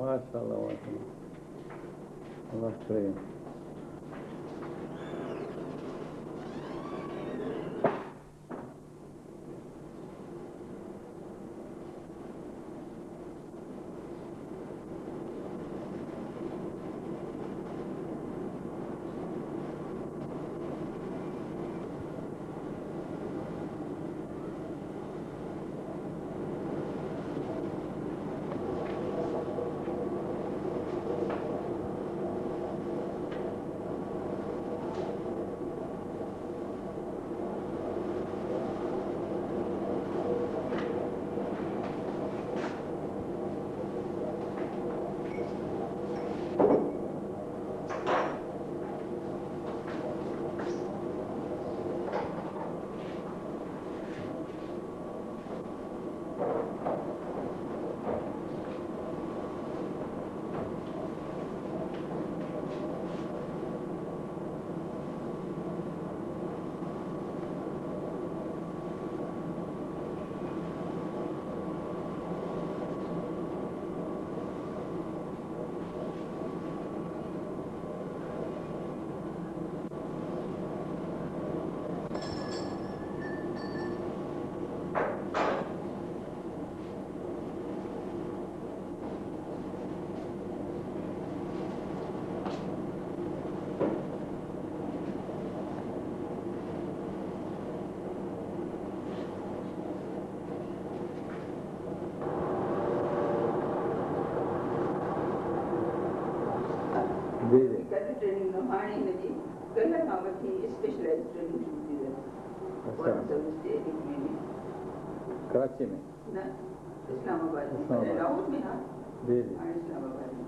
माशाअल्लाह माशाअल्लाह अल्लाह करे। कराची में ना, इस्लामाबाद में, लाहौर में। हाँ जी जी, इस्लामाबाद में।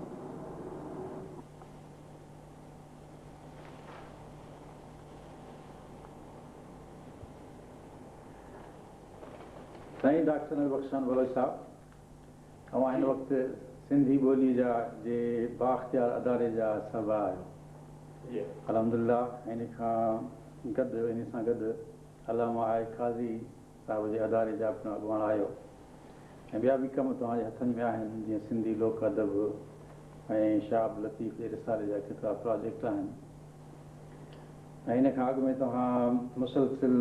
साईं डॉक्टर नबी बख्श खान बलोच साहब, अवां हिन वक़्तु सिंधी ॿोली जा जे बाख़्तियार अदारे जा सरबराह आहियो। अल्हम्दुलिल्लाह इन खां गॾु इन सां गॾु अलामा आए काज़ी साहब जे अदारे जा पिणु अॻवान आहियो ऐं ॿिया बि कम तव्हांजे हथनि में आहिनि, जीअं सिंधी लोक अदब ऐं शाह लतीफ़ जे रिसाले जा केतिरा प्रोजेक्ट आहिनि। ऐं इन खां अॻु में तव्हां मुसलसिल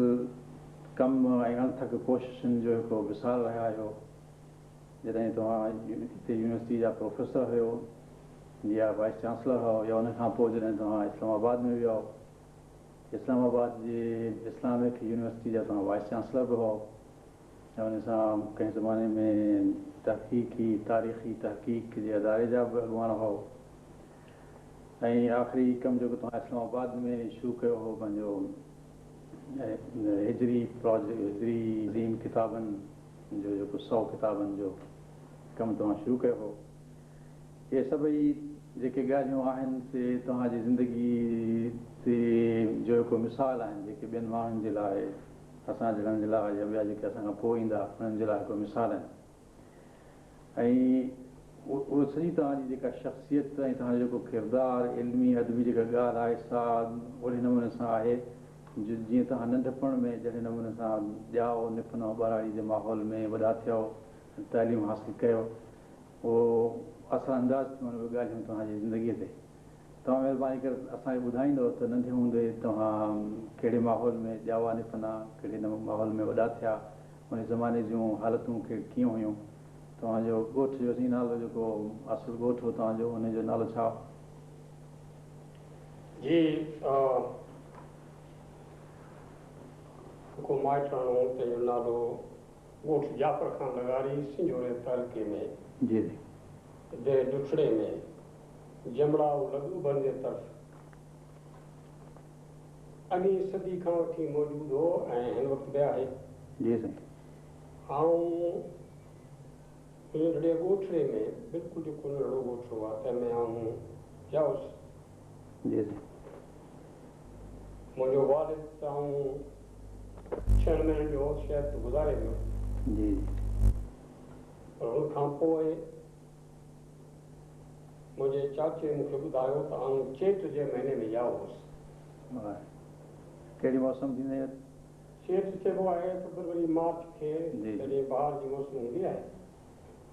कम ऐं अणथक कोशिशुनि जो हिकिड़ो मिसाल रहिया आहियो। जॾहिं तव्हां हिते यूनिवर्सिटी जा प्रोफेसर हुयो या वाइस चांसलर हो या उन खां पोइ जॾहिं तव्हां इस्लामाबाद में वियो, इस्लामाबाद जे इस्लामिक यूनिवर्सिटी जा तव्हां वाइस चांसलर बि हो ऐं उन सां कंहिं ज़माने में तहक़ीक़ी तारीख़ी तहक़ीक़ जे अदारे जा बि अॻवान हो। ऐं आख़िरी कमु जेको तव्हां इस्लामाबाद में शुरू कयो हो पंहिंजो هجري پراجيڪٽ هجري عظيم ڪتابن جو جيڪو 100 ڪتابن جو ڪم توهان شروع ڪيو هو، اهي سڀئي جيڪي ڳالهيون آهن سي توهان جي زندگي تي جو هڪ مثال آهن، جيڪي ٻين ماڻهن جي لاء، اسان جهڙن جي لاء يا ٻيا جيڪي اسان کان پوء ايندا انهن جي لاء هڪ مثال آهن. ۽ اهو سڄي توهان جي جيڪا شخصيت ۽ توهان جو جيڪو ڪردار، علمي ادبي جيڪا ڳالهه آهي سا اوهڙي نموني سان آهي جو جيئن توهان ننڍپڻ ۾ جهڙي نموني سان ڄائو، نپنو، ٻهراڙي جي ماحول ۾ وڏا ٿيو، تعليم حاصل ڪيو، اهو اثر انداز ٿيون اهي ڳالهيون توهان جي زندگيء تي. توهان مهرباني ڪري اسان کي ٻڌائيندؤ ته ننڍي هوندي توهان ڪهڙي ماحول ۾ ڄاوا نپنا، ڪهڙي ماحول ۾ وڏا ٿيا، ان زماني جون حالتون ڪيئن هيون، توهان جو ڳوٺ جو سائين نالو جيڪو اصل ڳوٺ هو توهان جو ان جو نالو ڇا هو؟ جي جيڪو مائٽاڻو تنهن جو نالو ڳوٺ جعفر خان لغاري سنجهوري تعلقي ۾، جي ديهه ڊٺڙي ۾، جمڙائو لڳ اڀرندي طرف اڳين صدي کان وٺي موجود هو ۽ هن وقت به آهي. جي سائين. آئون ننڍڙي ڳوٺڙي ۾ بلڪل جيڪو ننڍڙو ڳوٺڙو آهي تنهن ۾ آئون ڄائس. جي سائين. منهنجو والد ته آئون 6 مهينن جو هوس شايد ته گذاري ويو. جي. پر ان کان پوء منهنجي چاچي مون کي ٻڌايو ته آئون چيٽ جي مهيني ۾ ڄائو هوس. ڪهڙي موسم ٿيندي آهي؟ چيٽ چئبو آهي فيبروري مارچ کي، جڏهن بهار جي موسم هوندي آهي.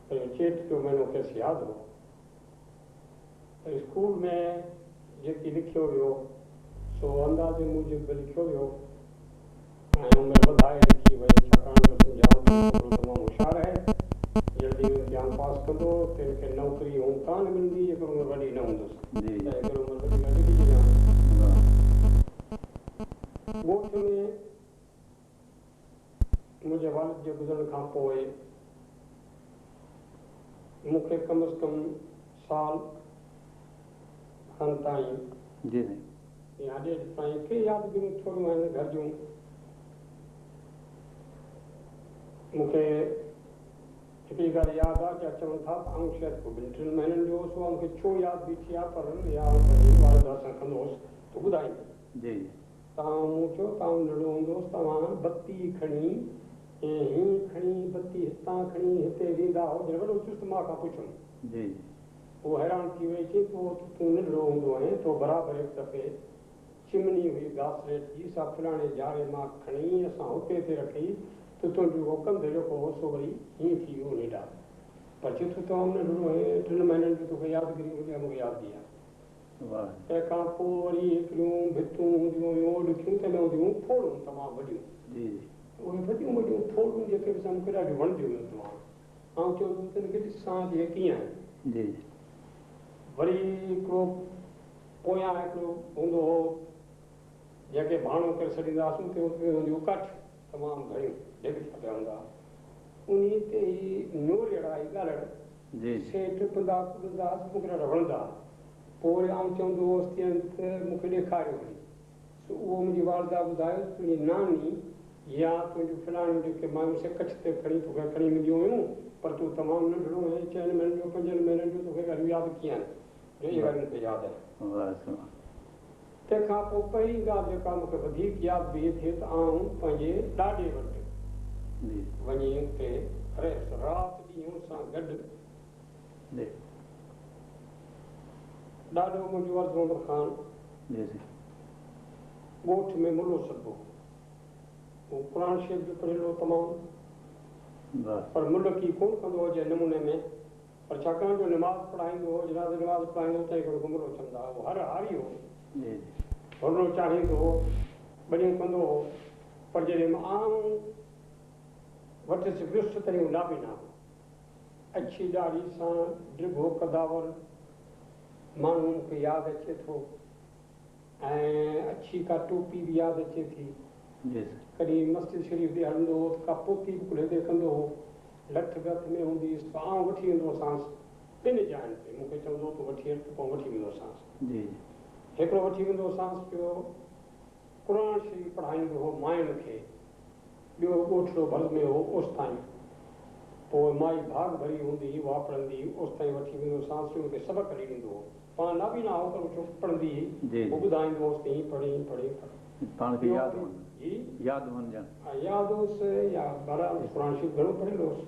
پر اهو چيٽ جو مهينو کيس ياد هو. ته اسڪول ۾ جيڪي لکيو ويو سو اندازي موجب به لکيو ويو ۽ عمر وڌائي لکي وئي، ڇاڪاڻ جو سمجهيائون ته هي ڇوڪرو تمام هوشيار آهي، جلدي اهو امتحان پاس ڪندو، تنهن کي نوڪري هون ڪانه ملندي جيڪر عمر وڏي نه هوندس، تنهن ڪري عمر وڏي لکي ڇڏيائون. ڳوٺ ۾ منهنجي والد جي گذرڻ کان پوء مون کي ڪم از ڪم سال کن تائين جي سائين. يا ڏيڍ تائين ڪي يادگيريون ٿوريون آهن گهر جون. مون کي هڪڙي ڳالهه ياد آ جا چون ٿا ته آئون شايد ڪو ٻن ٽن مهينن جو هوس اها مون کي ڇو ياد بيٺي آ پر اها آئون پنهنجي والده سان ڪندو هوس ته ٻڌائيندي. جي. توهان مون چيو ته آئون ننڍڙو هوندو هوس توهان بتي کڻي ۽ هين کڻي بتي هتان کڻي هتي ويندا هئو جڏهن وڏو چست ماء کان پڇيم. جي. هوء حيران ٿي وئي چي پوء ته تون ننڍڙو هوندو هئين تو برابر هڪ دفعي چمني هئي گاسليٽ جي سا فلاڻي جاري مان کڻي اسان هتي تي رکي ته تنهنجو اهو ڪنڌ جيڪو هو سو وري هين ٿي ويو انهي ڏانهن پر چي تون تمام ننڍڙو هئين 3 مهينن جو توکي يادگيري هجي ها مون کي ياد به آهي. تنهن کان پوء وري هڪڙيون ڀتون هونديون هيون اوڏڪيون تنهن ۾ هونديون هيون ڦوڙون تمام وڏيون. جي. اهي وڏيون وڏيون ڦوڙون جيڪي به سا مون کي ڏاڍيون وڻنديون هيون تمام. آئون چوندو هوس ته هن کي ڏسان ته اهي ڪيئن آهن. جي. وري هڪڙو پويان هڪڙو هوندو هو جنهن کي ڀاڻو ڪري سڏيندا هئاسون اتي هونديون هيون ڪاٺيون تمام گهڻيون ڍڳ ٿيا پيا هوندا هئا. انهي تي هي نوريئڙا هي ڳالهڙ جي. سي ٽپندا ڪڏندا هئس مون کي ڏاڍا وڻندا هئا. پوء وري آئون چوندو هوس ته مون کي ڏيکاريو وري. سو اهو منهنجي والده ٻڌايو ته تنهنجي ناني يا تنهنجون فلاڻيون جيڪي مايون سي ڪڇ تي کڻي توکي کڻي وينديون هيون پر تون تمام ننڍڙو هئين 4 مهينن جو 5 مهينن جو توکي ڳالهيون ياد ڪيئن آهن جو اهي ڳالهيون مون کي ياد آهن. تنهن کان پوء پهرين ڳالهه جيڪا مون کي وڌيڪ ياد بيهي ٿي ته آئون پنهنجي ڏاڏي وٽ وڃي اتي رهيس رات ڏينهن ان سان گڏ. ڏاڏو منهنجو عرض محمد خان ڳوٺ ۾ ملو سڏبو هو. هو قرآن شريف به پڙهيل هو تمام پر ملڪي ڪونه ڪندو هو جنهن نموني ۾ پر ڇاڪاڻ جو نماز پڙهائيندو هو جنازي نماز پڙهائيندو هو تنهن ڪري هن کي ملو چوندا هئا. هو هر هاري هو. هرلو چاڙهيندو هو، ٻنيون ڪندو هو پر جڏهن آئون وٽس ويس تڏهن هو نابينا هو. اڇي ڏاڙهي سان ڊگهو قداور ماڻهو مون کي ياد اچي ٿو ۽ اڇي ڪا ٽوپي به ياد اچي ٿي. ڪڏهن مسجد شريف ڏي هلندو هو ته ڪا پوتي به ڪلهي تي ڪندو هو. لٺ به هٿ ۾ هوندي هيس ته آئون وٺي ويندو هوسانس ٻن جاين تي. مون کي چوندو هو تون وٺي هل ته پوء وٺي ويندو هوسانس. هڪڙو وٺي ويندو هوسانس پيو قرآن شريف پڙهائيندو هو ماين کي. ٻيو ڳوٺڙو ڀر ۾ هو اوستائين. پوءِ مائي ڀاڳ ڀري هوندي هئي، اها پڙهندي هئي، اوستائين وٺي ويندو هوسانس، ان کي سبق ڏيندو هو. پاڻ نابينا هو پر ڇو پڙهندي هئي، پوءِ ٻڌائيندو هوس ته هيئن پڙهه، هيئن پڙهه، هيئن پڙهه. پاڻ کي ياد هئن. جي؟ ياد هئن ڄڻ. ها، ياد هوس يا بهرحال قرآن شريف گهڻو پڙهيل هوس،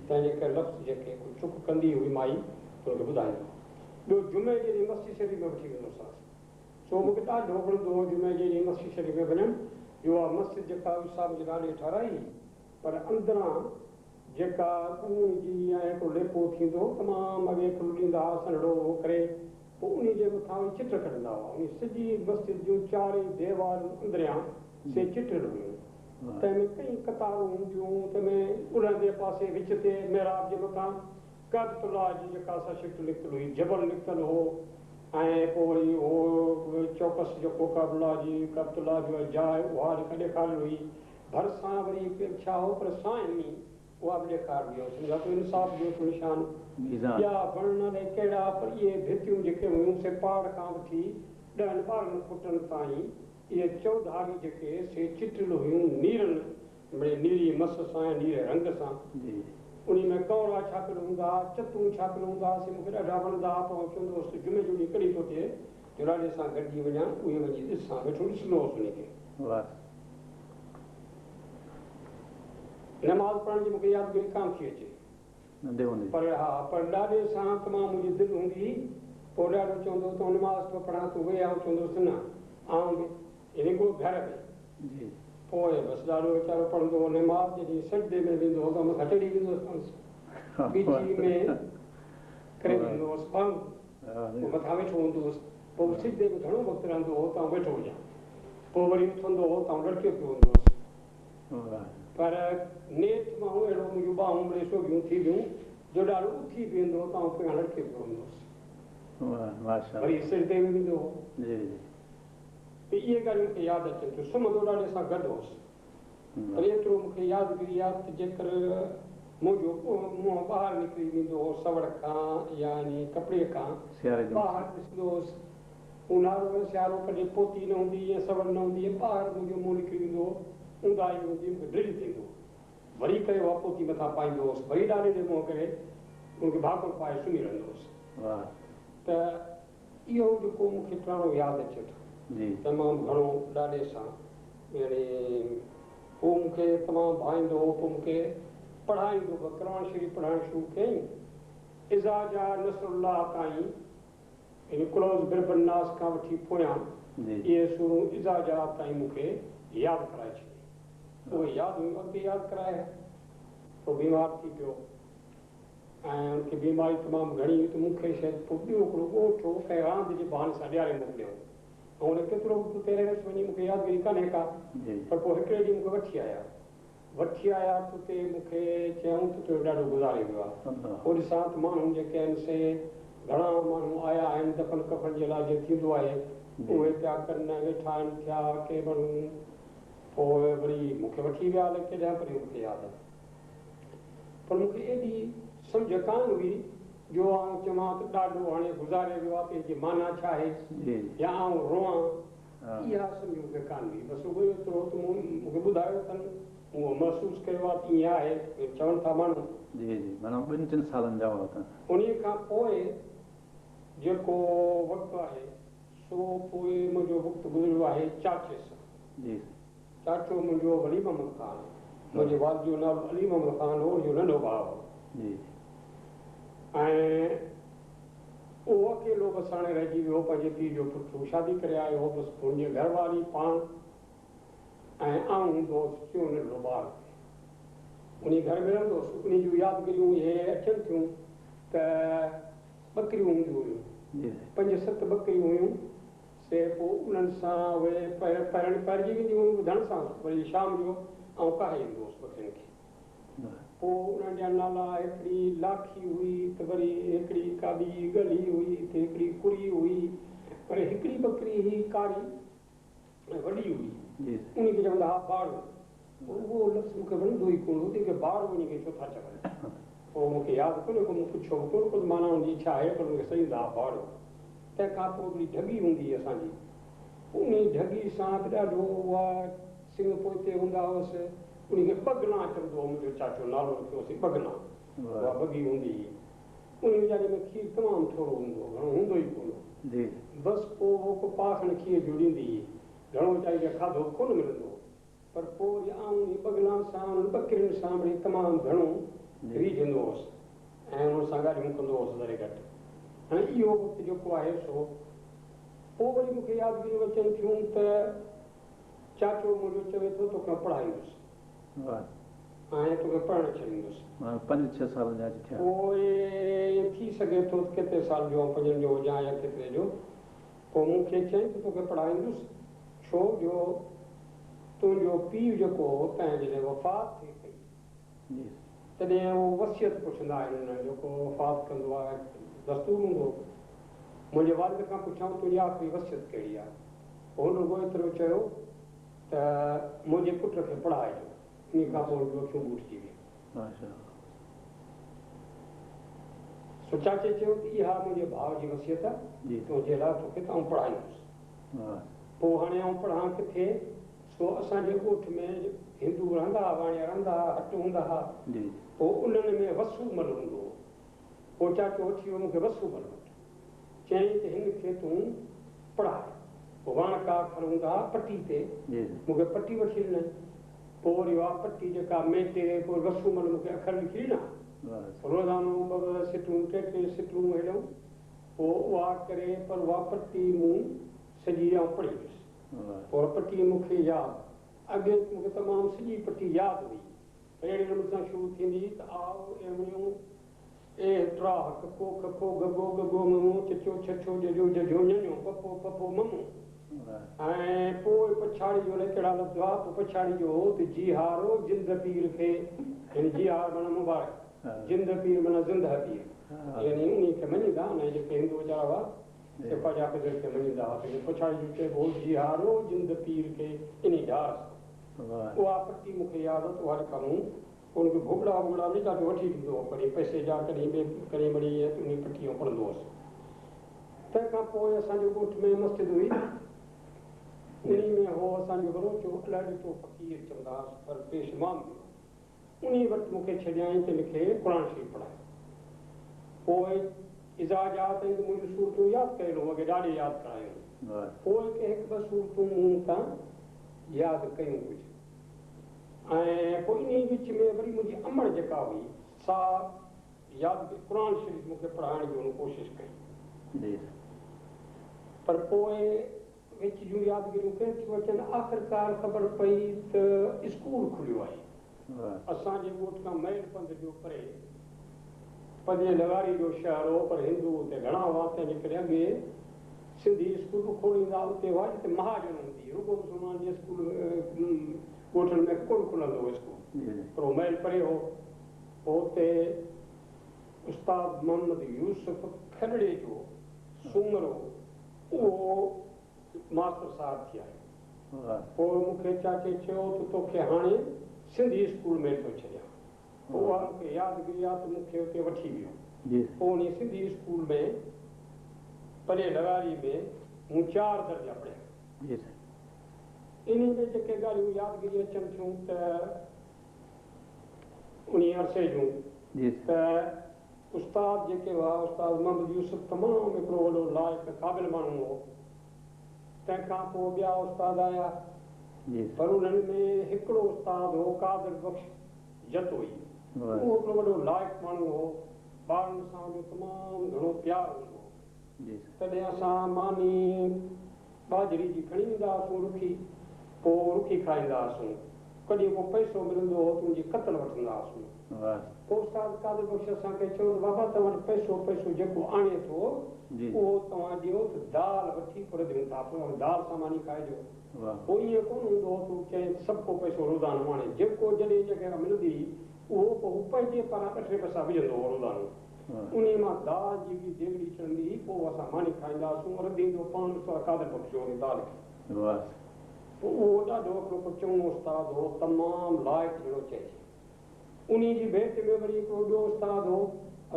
تنهن جي ڪري لفظ جيڪي ڪو چڪ ڪندي هئي مائي ته ان کي ٻڌائيندو هو. ٻيو جمعي جي ڏينهن مسجد شريف ۾ وٺي ويندو هوسانس. سو مون کي ڏاڍو وڻندو هو جمعي جي ڏينهن مسجد شريف ۾ وڃڻ، جو اها مسجد جيڪا هئي سا منهنجي ڏاڏي ٺهرائي هئي، پر اندران جيڪا ڳوڻ جي يا هڪڙو ليپو ٿيندو هو، تمام اڳي هڪڙو ڏيندا هئا سنهڙو اهو ڪري، پوءِ ان جي مٿان وري چٽ ڪڍندا هئا. ان سڄي مسجد جون چارئي ديوارون اندريان سي چٽيل هيون، تنهن ۾ ڪئي قطارون هونديون هيون. تنهن ۾ الهندي پاسي وچ تي محراب جي مٿان ڪعبة جي جيڪا سا شڪل نڪتل هئي، جبل نڪتل هو، ۽ پوءِ وري اهو چوڪس جيڪو ڪعبة جو جاءِ اها جيڪا ڏيکاريل هئي. ڀرسان وري هڪ ڇا هو پر سائين اها به ڏيکاربي هئي. سمجهان ٿو انصاف جو هڪ نشان يا وڻ الائي ڪهڙا، پر اهي ڀتيون جيڪي هيون سي پهاڙ کان وٺي 10-12 فٽن تائين اهي چوڌاري جيڪي سي چٽيل هيون نيرن، مڙئي نيري مس سان ۽ نيري رنگ سان. ان ۾ ڪؤنرا ڇاپيل هوندا هئا، چتون ڇاپيل هوندا هئا، سي مون کي ڏاڍا وڻندا هئا. پوءِ چوندو هوس ته جمعي جو ڏينهن ڪڏهن ٿو ٿئي جو ڏاڏي سان گڏجي وڃان، اهي وڃي ڏسان، ويٺو ڏسندو هوس ان کي. نماز پڙهڻ جي مون کي يادگيري ڪانه ٿي اچي ننڍي هوندي، پر ها، پر ڏاڏي سان تمام منهنجي دل هوندي هئي. پوءِ ڏاڏو چوندو هو ته نماز ٿو پڙهان، تون ويهه. آئون چوندو هوس نه، آئون به يعني ڪو گهر ۾. پوءِ بس ڏاڏو ويچارو پڙهندو هو نماز، جڏهن سجدي ۾ ويندو هو ته مٿان چڙهي ويندو هوس، ڳچي ۾ ڪري ويندو هوس ٻانگ، پوءِ مٿان ويٺو هوندو هوس. پوءِ سجدي ۾ گهڻو وقت رهندو هو ته آئون ويٺو هجان، پوءِ وري اٿندو هو ته آئون لڙڪيو پيو هوندو هوس. پر نيٺ مان اهڙو منهنجون ٻانهون مڙئي سوگهيون ٿي ويون جو ڏاڏو اٿي بيهندو هو ته آئون پويان لڙڪيو پيو هوندو هوس. وري سجدي ۾ ويندو هو. ته اهي ڳالهيون مون کي ياد اچن ٿيون. سمهندو ڏاڏي سان گڏ هوس، پر ايترو مون کي يادگيري آهي ته جيڪر منهنجو منهن ٻاهر نڪري ويندو هو سوڙ کان يا ڪپڙي کان ٻاهر ڏسندو هوس، اونهارو ۾ سيارو ڪڏهن پوتي نه هوندي يا سوڙ نه هوندي، ٻاهر منهنجو منهن نڪري ويندو هو، اونداهي هوندي، مون کي ڊڄ ٿيندو هو. وري ڪري اها پوتي مٿان پائيندو هوس، وري ڏاڏي جي منهن ڪري ان کي ڀاڪر پائي سمهي رهندو هوس. ته اهو جيڪو مون کي پراڻو ياد اچي ٿو تمام گهڻو ڏاڏي سان، يعني پوءِ مون کي تمام ڀائيندو هو. پوءِ مون کي پڙهائيندو به، قرآن شريف پڙهائڻ شروع ڪيئين ازا جا نصرالله تائين، يعني ڪلوز بربن ناس کان وٺي پويان اهي سورون ازا جا تائين مون کي ياد ڪرائي ڇڏي. اهي ياد هيون، اڳتي ياد ڪرائي. پوءِ بيمار ٿي پيو ۽ هن کي بيماري تمام گهڻي هئي ته مون کي شايد پوءِ ٻيو هڪڙو ڳوٺ هو ڪنهن راند جي بهاني سان ڏياري موڪليئون. ۽ هن ڪيترو وقت اتي رهيس وڃي مون کي يادگيري ڪانهي ڪا، پر پوءِ هڪڙي ڏينهن مون کي وٺي آيا ته اتي مون کي چيائون ته تنهنجو ڏاڏو گذاري ويو آهي. پوءِ ڏسان ته ماڻهو جيڪي آهن سي گهڻا ماڻهو آيا آهن دفن ڪفن جي لاءِ جيئن ٿيندو آهي، اهي پيا ڪن، ويٺا آهن ٿيا ڪي ماڻهو. پوءِ وري مون کي وٺي ويا الائي ڪيڏانهن، پر مون کي ياد آهي. پر مون کي ايڏي سمجهه ڪانه هئي جو آئون چوان ته ڏاڏو هاڻي گذاري ويو آهي ته هن جي معنيٰ ڇا آهي، يا آئون روئان، اها سمجهه مون کي ڪانه هئي. بس اهو ايترو ته مون کي ٻڌايو اٿن، اهو محسوس ڪيو آهي ته ائين آهي، چون ٿا ماڻهو. جي جي، معنيٰ 2-3 سالن جا هئا. ان کان پوءِ جيڪو وقت آهي سو پوءِ منهنجو وقت گذريو آهي چاچي سان. چاچو منهنجو ولي محمد خان، منهنجي والد جو نالو علي محمد خان هو، هن جو ننڍو ڀاءُ هو. ۽ اهو اڪيلو بس هاڻي رهجي ويو، پنهنجي پيءُ جو پٽ هو، شادي ڪري آيو هو، بس هن جي گهرواري پاڻ ۽ آئون هوندو هوس ٽيون ننڍڙو ٻار. ان گهر ۾ رهندو هوس. ان جون يادگيريون اهي اچن ٿيون ته ٻڪريون هونديون هيون، 5-7 ٻڪريون هيون، سي پوءِ انهن سان اهي پهرڻ پهرجي وينديون هيون ٻڌڻ سان. وري شام جو آئون ڪاهي ايندو هوس ٻڪرين کي. پوءِ انهن جا نالا هڪڙي لاکي هئي ته وري هڪڙي ڪا ٻي ڳلي هئي ته هڪڙي ڪڙي هئي، پر هڪڙي ٻڪري هئي ڪاري ۽ وڏي هئي، ان کي چوندا هئا باڙو. اهو لفظ مون کي وڻندو ئي ڪونه هو ته باڙو ان کي ڇو ٿا چون. پوءِ مون کي ياد ڪونهي ڪو، مون پڇيو به ڪونه ڪو معنيٰ هن جي ڇا آهي، پر مون کي سمجهندا هئا باڙو. تنهن کان پوءِ هڪڙي ڍڳي هوندي هئي اسان جي، ان ڍڳي سان به ڏاڍو اها سڱ پوئتي هوندا هئس. ان کي ٻگنا چوندو هو منهنجو چاچو، نالو رکيو هوسين ٻگنا. اها ٻگي هوندي هئي. ان ويچاري ۾ کير تمام ٿورو هوندو هو، گهڻو هوندو ئي ڪونه هو. بس پوء هو ڪو پاء کن کير جو ڏيندي هئي. گهڻو ويچاري کي کاڌو به ڪونه ملندو هو. پر پوء وري آئون انهي ٻگنا سان، انهن ٻڪرين سان وري تمام گهڻو ريجهندو هوس ۽ انهن سان ڳالهيون ڪندو هوس ذري گهٽ. هاڻي اهو وقت جيڪو آهي سو پوء وري مون کي يادگيريون اچن ٿيون ته چاچو منهنجو چوي ٿو توکي آئون پڙهائيندس ۽ توکي پڙهڻ ڇڏيندس. پنج ڇهه سالن جا اچي ٿيا. پوء ٿي سگهي ٿو ته ڪيتري سال جو آئون پنجن جو هجان يا ڪيتري جو. پوء مون کي چيائين ته توکي پڙهائيندس، ڇو جو تنهنجو پيء جيڪو هو تنهن جڏهن وفات ٿي ڪئي تڏهن اهو وصيت پڇندا آهن نه جيڪو وفات ڪندو آهي دستور هوندو هو. منهنجي والد کان پڇيائون تنهنجي آخري وصيت ڪهڙي آهي؟ پوء هن رڳو ايترو چيو ته منهنجي پٽ کي پڙهائجو. انهي کان پوء هن جون اکيون ٻوٽجي ويون. سو چاچي چيو ته اها منهنجي ڀاء جي وصيت آهي تنهنجي لاء توکي ته آئون پڙهائيندس. پوء هاڻي آئون پڙهان ڪٿي؟ سو اسان جي ڳوٺ ۾ هندو رهندا ها، واڻيا رهندا ها، هٽ هوندا ها. پوء انهن ۾ وسو مل هوندو هو. پوء چاچو وٺي ويو مون کي وسو مل وٽ. چيائين ته هن کي تون پڙهاء. پوء واڻڪا اکر هوندا ها پٽي تي. مون کي پٽي وٺي ڏنائين. پوء وري اها پٽي جيڪا ميٽي پوء وسو مل مون کي اکر لکي ڏنا. روزانو ٻه ٻه سٽون ٽي ٽي سٽون اهڙيون. پوء اها ڪري پر اها پٽي مون سڄي آئون پڙهي ويس. پوء پٽي مون کي ياد. اڳي ته مون کي تمام سڄي پٽي ياد هئي. پر اهڙي نموني سان شروع ٿيندي هئي ته آئو ايوڻيون اي ٽراهه ڪڪو ککو گگو ڳڳو ڱڱو چچو ڇڇو ڄڄو جهجهو ڃڃو پپو پپو ممو ۽ پوء پڇاڙي جو الائي ڪهڙا لفظ هئا پوء پڇاڙي جو هو ته جيهارو جند پير کي يعني جيهار معنيٰ مبارڪ جند پير معنيٰ زندهه پير يعني انهي کي مڃيندا انهي جيڪي هندو ويچارا هئا سي خواجه خضر کي مڃيندا هئا تنهنڪري پڇاڙي جو چئبو هو جيهارو جند پير کي انهي ڍار سان اها پٽي مون کي ياد ته اها جيڪا مون ان کي ڀوڳڙا ووڳڙا به چاچو وٺي ڏيندو هو ڪڏهن پئسي جا ڪڏهن ٻئي ڪڏهن مڙئي ائين ته انهي پٽي آئون پڙهندو هوس. تنهن کان پوء اسان جي ڳوٺ ۾ مسجد هئي انهي ۾ هو اسان جو بلوچ هو الهه ڏتو فقير چوندا هئس پر پيش امام به هو. انهي وٽ مون کي ڇڏيائين ته هن کي قرآن شريف پڙهاء. پوء اذا جاء تائين ته منهنجون سورتون ياد ڪيل هيون اڳي ڏاڏي ياد ڪرايون هيون. پوء ڪي هڪ ٻه سورتون مون اتان ياد ڪيون ڪجهه. ۽ پوء انهي وچ ۾ وري منهنجي امڙ جيڪا هئي سا ياد قرآن شريف مون کي پڙهائڻ جي هن ڪوشش ڪئي پر پوء وچ جون يادگيريون ڪين ٿيون اچن آخرڪار خبر پئي ته اسڪول کليو آهي اسان جي ڳوٺ کان ميل پنڌ جو پري پنجي لغاري جو شهر هو پر هندو اتي گهڻا هئا تنهن جي ڪري اڳي سنڌي اسڪول به کوليندا اتي هئا جتي مهاجن هوندي هئي رڳو مسلمان جي اسڪول ڳوٺن ۾ ڪونه کلندو هو اسڪول پر هو ميل پري هو پوء اتي استاد محمد يوسف کڏڙي جو سومرو اهو ماستر صاحب ٿي آيو پوء مون کي چاچي چيو ته توکي هاڻي سنڌي اسڪول ۾ ٿو ڇڏيان پوء اها مون کي يادگيري آ ته مون کي اتي وٺي ويو. پوء انهي سنڌي اسڪول ۾ پري لغاري ۾ مون چار درجا پڙهيا. انهي ۾ جيڪي ڳالهيون يادگيري اچن ٿيون ته انهي عرصي جون ته استاد جيڪي هئا استاد محمد يوسف تمام هڪڙو وڏو لائق قابل ماڻهو هو. تنهن کان پوء ٻيا استاد آيا پر انهن ۾ هڪڙو استاد هو قادر بخش جتوئي اهو هڪڙو وڏو لائق ماڻهو هو، ٻارن سان ان جو تمام گهڻو پيار هوندو هو. تڏهن اسان ماني ٻاجهري جي کڻي ويندا هئاسون رکي، پوء رکي کائيندا هئاسون. ڪڏهن ڪو پئسو ملندو هو ته ان جي ڪتل وٺندا هئاسون. پوء استاد قادر بخش اسان کي چيو ته بابا توهان وٽ پئسو پئسو جيڪو آڻي ٿو اهو توهان ڏيو ته دال وٺي پوء رڌيون ٿا، پوء دال سان ماني کائجو. پوء ائين ڪونه هوندو هو ته ڪنهن سڀ ڪو پئسو روزانو آڻي، جيڪو جڏهن جنهن کان ملندي هئي، اهو پوء هو پنهنجي پاران ٻه ٽي پئسا وجهندو هو روزانو. انهيء مان دال جي هڪڙي ديڳڙي چڙهندي هئي، پوء اسان ماني کائيندا هئاسون. رڌيندو پاڻ استاد قادر بخش هو ان دال کي. پوء اهو ڏاڍو هڪڙو ڪو چڱو استاد هو، تمام لائق جهڙو چئجي. انهيء جي ڀيٽ ۾ وري هڪڙو ٻيو استاد هو،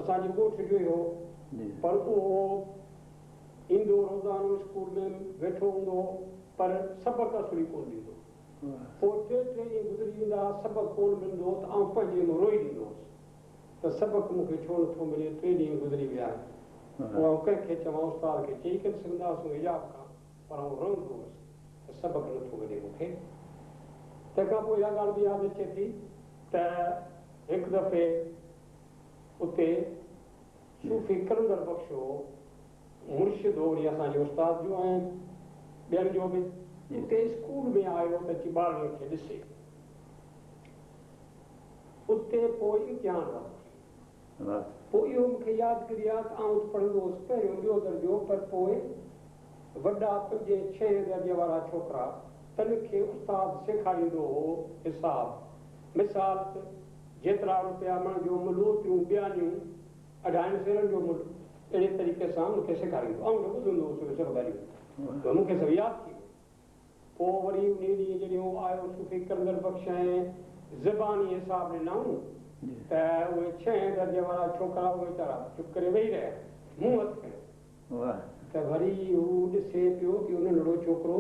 اسان جي ڳوٺ جو ئي هو، پر اهو. ايندو روزانو اسڪول ۾ ويٺو هوندو هو پر سبق اصل ئي ڪونه ڏيندو هو. پوء ٽي ٽي ڏينهن گذري ويندا ها، سبق ڪونه ملندو هو ته آئون پنهنجي ۾ روئي ڏيندو هوس ته سبق مون کي ڇو نٿو ملي، ٽي ڏينهن گذري ويا آهن. پوء آئون ڪنهن کي چوان، استاد کي چئي ڪين سگهندا هئاسون حجاب کان، پر آئون روئندو هوس ته سبق نٿو ملي مون کي. تنهن کان پوء اها ڳالهه به ياد اچي ٿي ته هڪ دفعي اتي صوفي قلندر بخش هو، مرشد هو وري اسان جي استاد جو ۽ ٻين جو به، اتي اسڪول ۾ آيو ته اچي ٻارڙن کي ڏسي. اتي پوء امتحان ورتو. پوء اهو مون کي يادگيري آ ته آئون ته پڙهندو هوس پهريون ٻيو درجو پر پوء وڏا پنجين ڇهين درجي وارا ڇوڪرا تن کي استاد سيکاريندو هو حساب مثال ته جيترا روپيا مڻ جو ملهه اوتريون ٻيانيون اڍائن سيرن جو ملهه اهڙي طريقي سان ان کي سيکاريندو. آئون ته ٻڌندو هوس اهي سڀ ڳالهيون ته مون کي سڀ ياد ٿي ويو. پوء وري انهي ڏينهن جڏهن هو آيو صوفي قلندر بخش ۽ زباني حساب ڏنائون ته اهي ڇهين درجي وارا ڇوڪرا اهي ويچارا چپ ڪري ويهي رهيا. مون هٿ کنيو ته وري هو ڏسي پيو ته اهو ننڍڙو ڇوڪرو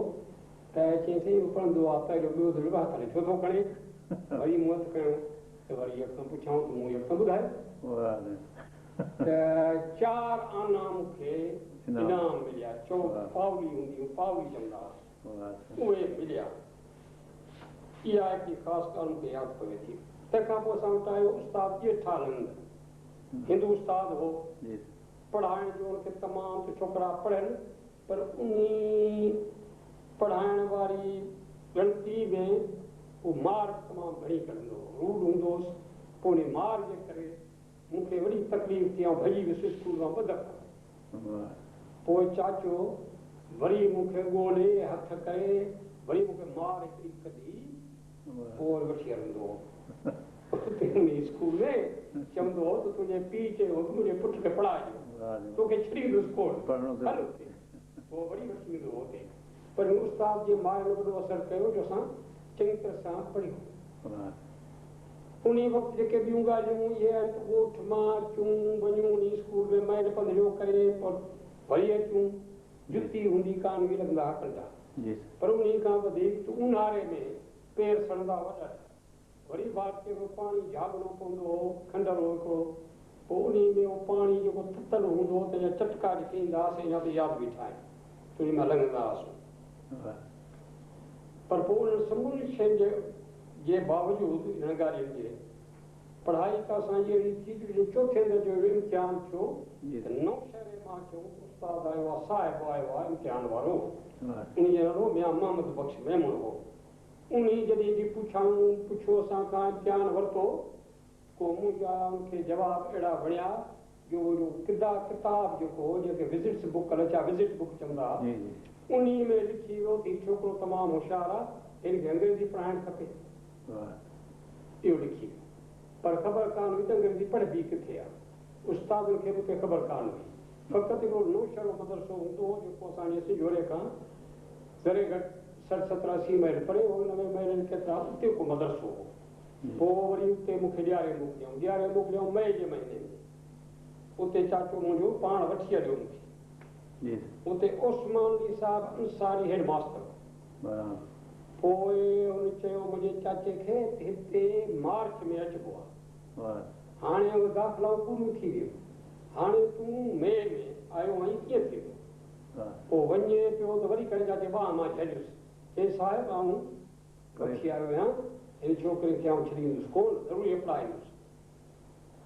ته چيائين سائين اهو پڙهندو آ پهريون ٻيو درجو هٿ الائي ڇو ٿو کڻي؟ وري مون هٿ کنيو ته وري يڪدم پڇيائون ته مون يڪدم ٻڌايو ته چار آنا مون کي انعام مليا، چؤ پاولي هوندي هيون، پاولي چوندا هئاسون، اهي مليا. اها هڪڙي خاص ڳالهه مون کي ياد پوي ٿي. تنهن کان پوء اسان وٽ آيو استاد ڄيٺانند، هندو استاد هو. پڙهائڻ جو ان کي تمام ته ڇوڪرا پڙهن پر انهي پڙهائڻ واري ڳڻتي ۾ هو مار به تمام گهڻي ڪڍندو هو. روڊ هوندو هوس پوء انهي مار جي ڪري مون کي وڏي تڪليف ٿي آئون ڀڄي ويس اسڪول مان ٻه دفعا. پوء چاچو وري مون کي ڳولي هٿ ڪري وري مون کي مار هڪڙي ڪڍي پوء وري وٺي هلندو هو. اتي انهي اسڪول ۾ چوندو هو ته تنهنجي پيء چيو هو ته منهنجي پٽ کي پڙهائجو، توکي ڇڏيندس ڪونه، هل اتي. پوء وري وٺي ويندو هو اتي. پر هن استاد جي مارن وڏو اثر ڪيو جو اسان چڱي طرح سان پڙهيو. انهي وقت جيڪي ٻيون ڳالهيون اهي آهن ته ڳوٺ مان اچون وڃون انهي اسڪول ۾ ميل پنڌڙيو ڪري پوء وري اچون. جتي هوندي ڪانه هئي لڳندا ها ڪنڊا. پر انهي کان وڌيڪ ته اونهاري ۾ پير سڙندا هئا ڏاڍا. وري باٽڪي ۾ پاڻي جهاڳڻو پوندو هو، کنڊر هو هڪڙو، پوء انهي ۾ اهو پاڻي جيڪو تتل هوندو هو، تنهن جا چٽڪا جيڪي ايندا هئا سي اڃا تائين ياد بيٺا آهن، ته انهي مان لنگهندا هئاسون. پر پوء انهن سمورين شين جي جي باوجود انهن ڳالهين جي، پڙهائي ته اسان جي اهڙي ٿي جو جڏهن چوٿين درجي جو امتحان ٿيو ته نوشهري مان چئون ته استاد آيو آهي، صاحب آيو آهي امتحان وارو، انهي جو نالو ميان محمد بخش ميمڻ هو. انهي جڏهن جي پڇائون پڇيو اسان کان امتحان ورتو ڪو منهنجا ان کي جواب اهڙا وڻيا جو اهو جو ڪدا ڪتاب جيڪو هو جنهن کي وزٽس بڪ الائي ڇا وزٽ بڪ چوندا ها انهي ۾ لکي ويو ته هي ڇوڪرو تمام هوشيار آ هن کي انگريزي پڙهائڻ کپي اهو لکي ويو پر خبر ڪانه هئي ته انگريزي پڙهبي ڪٿي آ استادن کي به اتي خبر ڪانه هئي فقط هڪڙو نوشهرو مدرسو هوندو هو جيڪو اسان جي سنجهوري کان ذري گهٽ سٺ ستر اسي ميل پري هو، 90 ميلن ڪيترا اتي ڪو مدرسو هو. پوء وري اتي مون کي ڏياري موڪليائون. ڏياري موڪليائون مئي جي مهيني ۾. اتي چاچو منهنجو پاڻ وٺي هليو مون کي. اتي عثمان علي صاحب انصاري هيڊ ماستر هو. پوء هن چيو منهنجي چاچي کي ته هتي مارچ ۾ اچبو آهي. هاڻي اهي داخلائون پوريون ٿي ويون. هاڻي تون مئي ۾ آيو آهين ڪيئن ٿيندو؟ پوء وڃي پيو ته وري کڻي چاچي ٻانهن مان جهليس. چيائين، صاحب آئون وٺي آيو آهيان، هن ڇوڪري کي آئون ڇڏيندس ڪونه، ضرور هي پڙهائيندس.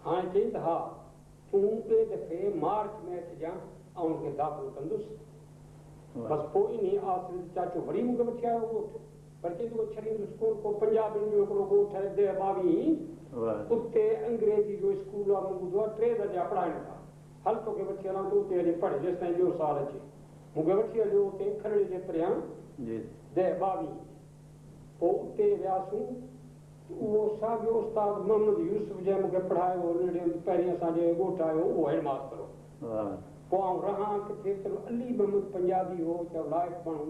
هاڻي چيائين ته ها، تون ٻئي دفعي مارچ ۾ اچجان، آئون هن کي داخل ڪندس. بس پوء انهيء آسري تي چاچو وري مون کي وٺي آيو ڳوٺ. پر چيائين توکي ڇڏيندس ڪونه، ڪو پنجابين جو هڪڙو ڳوٺ آهي ديهه ٻاويهين، اتي انگريزي جو اسڪول آهي، مون ٻڌو آهي ٽي درجا پڙهائين ٿا. هل توکي وٺي هلان تون اتي هلي پڙهه جيستائين ٻيو سال اچي. مون کي وٺي هليو اتي کڏڙي جي پريان ديهه ٻاويهه. پوء اتي وياسون ته اهو ساڳيو استاد محمد يوسف جنهن مون کي پڙهايو هو ننڍي هوندي پهرين اسان جي ڳوٺ آيو هو اهو هيڊ ماستر هو. پوء آئون رهان ڪٿي ته علي محمد پنجابي هو چئو لائق ماڻهو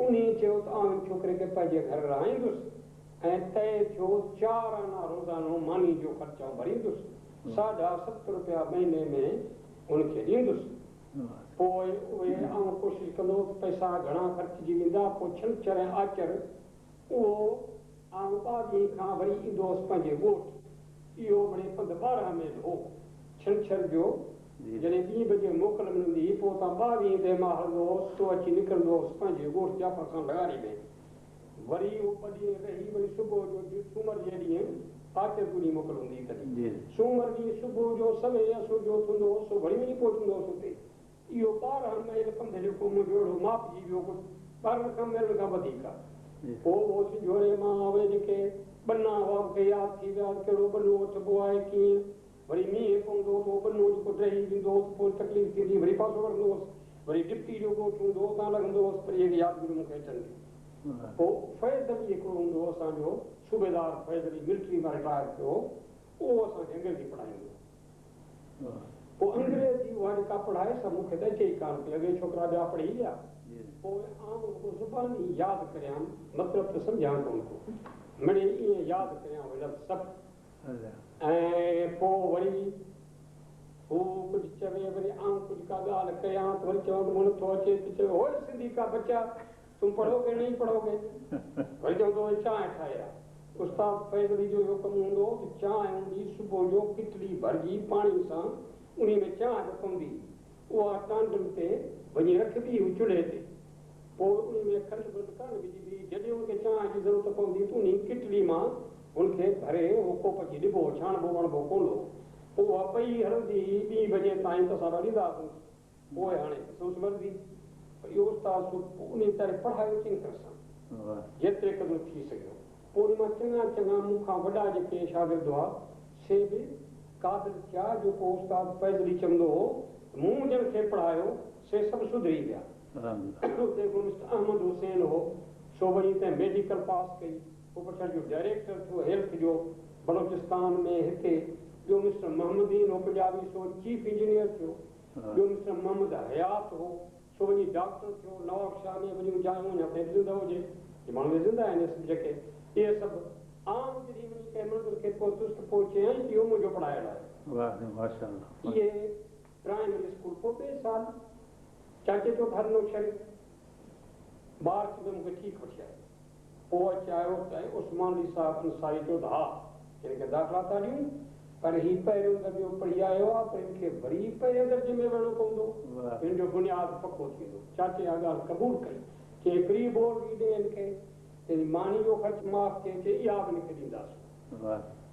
انهي چيو ته آئون هن ڇوڪري کي پنهنجي گهر رهائيندس ۽ طئي ٿيو چار آنا روزانو ماني جو خرچ آئون ڀريندس. ساڍا ست روپيا مهيني ۾ هن کي ڏيندس. पोइ उहे आउं कोशिशि कंदो हुउसि पैसा घणा ख़र्चजी वेंदा। पोइ छंछर ऐं आचर उहो आउं 22 खां वरी ईंदो हुउसि पंहिंजे ॻोठ। इहो मणे पंधु 12 मील हो छंछर जो। जॾहिं 2 बजे मोकल मिलंदी हुई पोइ उतां 22 ते मां हलंदो हुउसि, सो अची निकिरंदो हुउसि पंहिंजे ॻोठ जाफ़र खान लगारी में। वरी उहो 2 ॾींहं रही वरी सुबुह जो सूमर जे ॾींहुं आचर जो ॾींहुं मोकल हूंदी हुई तॾहिं सूमर ॾींहुं सुबुह जो सवे असुर जो उथंदो हुउसि, सो वरी वञी पहुचंदो हुउसि उते। इहो 12 मील पंधु जेको मुंहिंजो अहिड़ो मापिजी वियो, 12 मीलनि खां वधीक आहे। पोइ उहो सिंझोरे मां उहे जेके ॿना हुआ मूंखे यादि थी विया, कहिड़ो ॿनो वठिबो आहे कीअं। वरी मींहुं पवंदो त उहो ॿनो जेको डही वेंदो हो त पोइ तकलीफ़ थींदी, वरी पासो वठंदो हुउसि। वरी डिप्टी जो ॻोठु हूंदो हो उतां लॻंदो हुउसि, पर इहे यादगिरियूं मूंखे अचनि थियूं। पोइ फैज़ अली हिकिड़ो हूंदो हो असांजो सूबेदार फैज़ अली, मिलिट्री मां रिटायर थियो हो, उहो असांखे अंग्रेज़ी पढ़ाईंदो हो। पोइ अंग्रेज़ी उहा जेका पढ़ाए सा मूंखे त अचे ई कान पई, अॻे छोकिरा ॿिया पढ़ी विया। पोइ आउं ज़ुबानी यादि करियां, मतिलबु त सम्झां कोन को, मिड़े ईअं यादि करियां उहे लफ़्ज़ सभु। ऐं पोइ वरी हू कुझु चवे, वरी आउं कुझु का ॻाल्हि कयां त वरी चवंदो मूं नथो अचे, त चवे ओए सिंधी का बच्चा तुम पढ़ोगे नहीं पढ़ोगे। वरी चवंदो चांहि ठाहे आहे। उस्ताद फैज़ अली जो इहो कमु हूंदो हो त चांहि हूंदी सुबुह जो किटली भरिजी पाणी सां, उन में चांहि बि पवंदी, उहा टांडनि ते वञी रखिबी हुई चुल्हे ते। पोइ उन में खंडु बंडु कान विझिबी, जॾहिं हुनखे चांहि जी ज़रूरत पवंदी त उन किटली मां हुनखे भरे उहो कोप अची ॾिबो, छाणबो वाणबो कोन हो। पोइ उहा पई हलंदी हुई 2 बजे ताईं त असां ॾींदा हुआसीं। पोइ हाणे सोच मरदी। पर इहो उस्ताद उन वीचारे पढ़ायो चङी तरह सां जेतिरे क़दुरु थी सघियो। पोइ उन मां चङा चङा मूंखां वॾा जेके शागिर्द हुआ से बि क़ाबिल थिया, जो पोइ उस्ताद फैज़ अली चवंदो हो मूं जन खे पढ़ायो से सभु सुधरी विया। उते हिकिड़ो मिस्टर अहमद हुसैन हो, सो वञी तंहिं मेडिकल पास कई, पोइ पछाड़ी जो डायरेक्टर थियो हेल्थ जो बलोचिस्तान में हिते। ॿियो मिस्टर मोहम्मदीन हो पंजाबी, सो चीफ इंजीनियर थियो। ॿियो मिस्टर मोहम्मद हयात हो, सो वञी डॉक्टर थियो नवाब शाह में वञी जायूं, अञा ताईं ज़िंदा हुजे, माण्हू ज़िंदा आहिनि सभु जेके। इहे सभु आम जॾहिं वञी कंहिं मंज़िल खे पहुतुसि त पोइ चयाईं कि इहो मुंहिंजो पढ़ायल आहे। इहे प्राइमरी स्कूल पोइ ॿिए साल चाचे जो घर नौशहरे मार्च में मूंखे ठीकु वठी आयो। पोइ अची आयो त उस्मान अली साहिबु अंसारी चयो त हा हिनखे दाख़िला था ॾियूं, पर हीउ पहिरियों दर्जो पढ़ी आयो आहे, पर हिनखे वरी पहिरें दर्जे में वञिणो पवंदो, हिन जो बुनियादु पको थींदो। चाचे इहा ॻाल्हि क़बूल कई, चई फ्री बोर्ड ॾींदे हिनखे, चई मानी जो ख़र्चु माफ़ थिए, चई इहा बि हिनखे ॾींदासीं।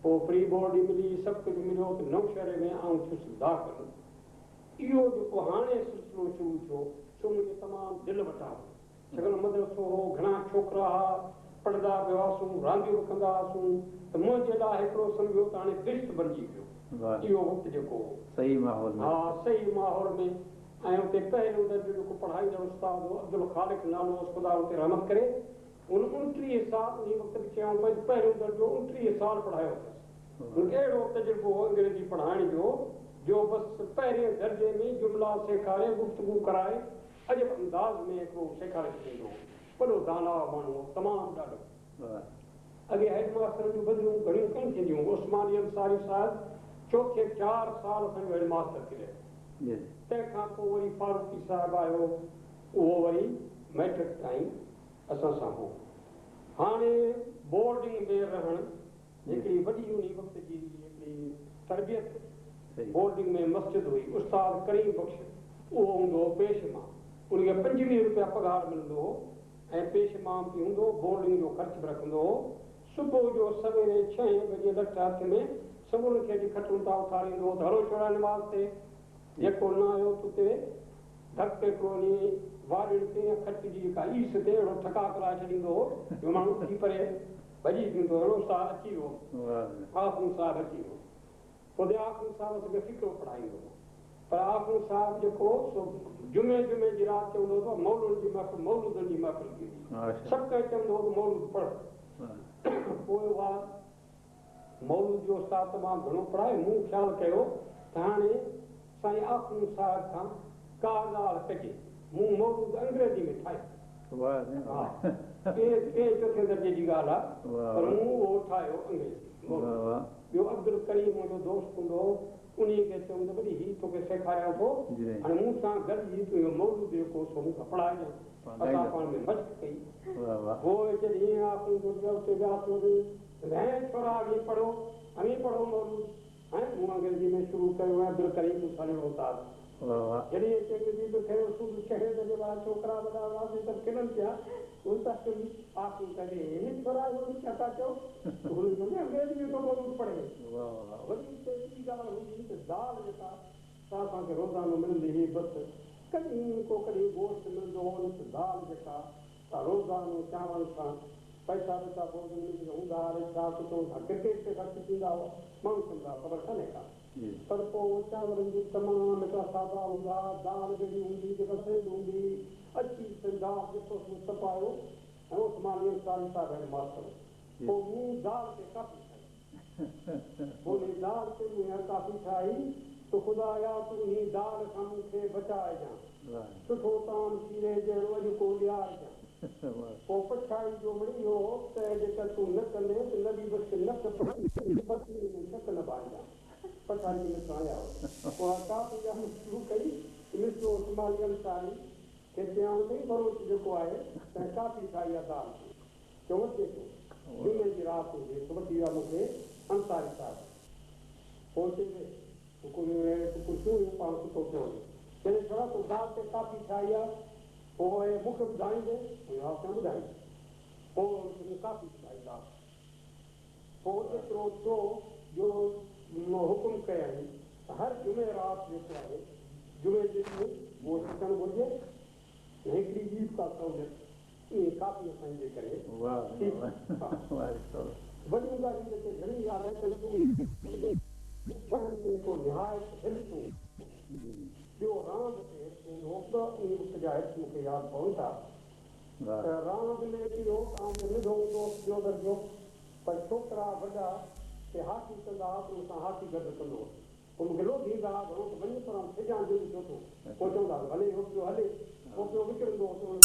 पोइ फ्री बोर्ड मिली, सभु कुझु मिलियो त नौशहरे में आउं थियुसि दाख़िल। इहो जेको हाणे सिलसिलो शुरू थियो सो मुंहिंजे तमामु दिलि वटां हो, छाकाणि मदरसो हो, घणा छोकिरा हुआ, पढ़ंदा बि हुआसीं, रांदियूं बि कंदा हुआसीं, त मुंहिंजे लाइ हिकिड़ो सम्झो त हाणे बिश्त बणिजी वियो इहो वक़्तु जेको हो। सही माहौल में, हा सही माहौल में। ऐं उते पहिरियों दर्जो जेको पढ़ाईंदड़ उस्ताद हो अब्दुल ख़ालिक नालो हुउसि, ख़ुदा उते रहमत करे, उन 29 साल उन वक़्तु बि चयऊं पई पहिरियों दर्जो 29 साल पढ़ायो अथसि। हुनखे अहिड़ो तजुर्बो हो अंग्रेज़ी पढ़ाइण जो, जो बसि पहिरें दर्जे में जुमिला सेखारे, गुफ़्तगू कराए, अजब अंदाज़ में हिकिड़ो सेखारे छॾींदो हो। वॾो दाना माण्हू हो, तमामु ॾाढो। अॻे हेड मास्टर जूं बदिलियूं घणियूं कोन थींदियूं। उस्मान अंसारी साहिबु चोथे 4 साल असांजो हेड मास्टर थी रहियो। तंहिंखां पोइ वरी फारूकी साहिबु आयो, उहो वरी मैट्रिक ताईं असां सां हो। हाणे बोर्डिंग में रहणु हिकिड़ी वॾी उन वक़्त जी हिकिड़ी तरबियत। बोर्डिंग में मस्जिद हुई, उस्ताद करीम बख़्श उहो हूंदो हो पेश मां, उनखे 25 रुपया पघार मिलंदो हो ऐं पेश मां बि हूंदो हो, बोर्डिंग जो ख़र्च बि रखंदो हो। सुबुह जो सवेरे 6 बजे लठ हथ में सभिनी खे अची खटुनि तां उथारींदो हो त हलो छोरा नमाज़ ते, जेको न आयो त उते धक हिकिड़ो वञी वाॾियुनि ते या खट जी जेका ईस ते अहिड़ो ठका कराए छॾींदो हो जो माण्हू उथी परे भॼी वेंदो, अहिड़ो साहिबु अची वियो, आख़ून साहिबु अची वियो। पोइ आख़ून साहिबु असांखे फ़िकिरो पढ़ाईंदो हो, पर आख़ून साहिबु जेको सो जुमे जुमे जी राति चवंदो हो मौलूद जी महफ़िल, मौलूदनि जी महफ़िल थींदी, सभु कंहिं चवंदो हो त मौलूद पढ़। पोइ उहा मौलूद जो उस्ताद तमामु घणो पढ़ाए। मूं ख़्यालु कयो त हाणे साईं आख़ून साहिब खां का ॻाल्हि कजे, मूं मौलूद अंग्रेज़ी में ठाहियो। टे चोथे दर्जे जी ॻाल्हि आहे, पर मूं उहो ठाहियो अंग्रेज़ी। ॿियो अब्दुल करीम मुंहिंजो दोस्त हूंदो हो, انهيء کي چيم ته وري هي توکي سيکاريان ٿو، هاڻي مون سان گڏجي تون اهو مولود جيڪو سو مون کان پڙهائجان. اسان پاڻ ۾ مشق ڪئي. پوء جڏهن آخوند اتي وياسون ته هين ڇورا اوهين پڙهو، اوهين پڙهو مولود. ۽ مون انگريزي ۾ شروع ڪيو ۽ عبدالڪريم مون سان جهڙو استاد. جڏهن اچي انگريزي به کنيو سو به ڇهين درجي وارا ڇوڪرا وڏا هئا سي سڀ کلن پيا. استاد آخوند چيو هي ڇورا اهو به ڇا ٿا چئو؟ هنن چيو انگريزي ۾ ٿو مولود پڙهي. وري اتي ٻي ڳالهه هوندي ته دال جيڪا سا اسان کي روزانو ملندي هئي بس ڪڏهن ڪو ڪڏهن گوشت ملندو هو نه ته دال جيڪا سا روزانو چانورن سان پئسا ٻئسا پوء ۾ جيڪي هوندا ها الائي ڇا ڪجهه هوندا ڪرڪيٽ تي خرچ ٿيندا هئا ماڻهو چوندا هئا خبر ڪانهي ڪا پر پوء چانورن جي تمام هڪڙا سادا هوندا ها دال به اهڙي هوندي هئي جيڪا سيل هوندي هئي اچي سنڌار جيڪو سو تپايو ۽ عثماني انصاري صاحب هيڊ ماستر هو پوء مون دال تي ڪافي ٺاهي پوء انهي دال تي مون اها ڪافي ٺاهي ته خدايا تون انهي دال کان مون کي بچائجان سٺو طعام سيري جهڙو اڄ ڪو ڏيارجان. پوء پڇاڙي جو مڙئي اهو هو ته جيڪر تون نه ڪندين ته نبي بخش نڪ پتيء ۾ شڪ نه ڀائجان. پڇاڙي ۾ مصرع آيا هئا. پوء اها ڪافي اها مون شروع ڪئي ته مصرع عثماني انصاري کي چيائون ته هي ٻروچ جيڪو آهي تنهن ڪافي ٺاهي آ دال تي. چيو وٺي اچو. جمعي جي رات هجي سو وٺي ويا مون کي انصاري صاحب. پوء چئي ويهه. تون ڪرسيون هيون پاڻ ستو پيو هجي. چيائين ڇڙا تو دال تي ڪافي ٺاهي آ. پوء مون کي ٻڌائيندين؟ مون چيو ها سائين ٻڌائيندس. پوء هن کي مون ڪافي ٻڌائي دال. پوء ايترو ٿيو جو حڪم ڪيائين ته هر جمعي رات جيڪو آهي جمعي جي ڏينهن گوشت ٿيڻ گهرجي ۽ هڪڙي ٻي به ڪا سهوليت ائين ڪافي اسان جي ڪري ٿي. وڏيون ڳالهيون جيڪي گهڻيون ياد اچن ٿيون شهر ۾ هڪڙو نهايت حرص هوندو ٻيو راند تي حرص هوندو هو ٻه انهي وقت جا حرص مون کي ياد پون ٿا ته راند ۾ اهو ته آئون ته ننڍو هوندو هوس ٻيو درجو پر ڇوڪرا وڏا ڪي هاڪي ڪندا ها ته مون سان هاڪي گڏ ڪندو هوس پوء مون کي لوڌيندا ها گهڻو ته وڃ پر آئون ڇڄان جلد ڇو ٿو پوء چوندا ها ته ڀلي اهو پيو هلي پوء پيو وچڙندو هوس.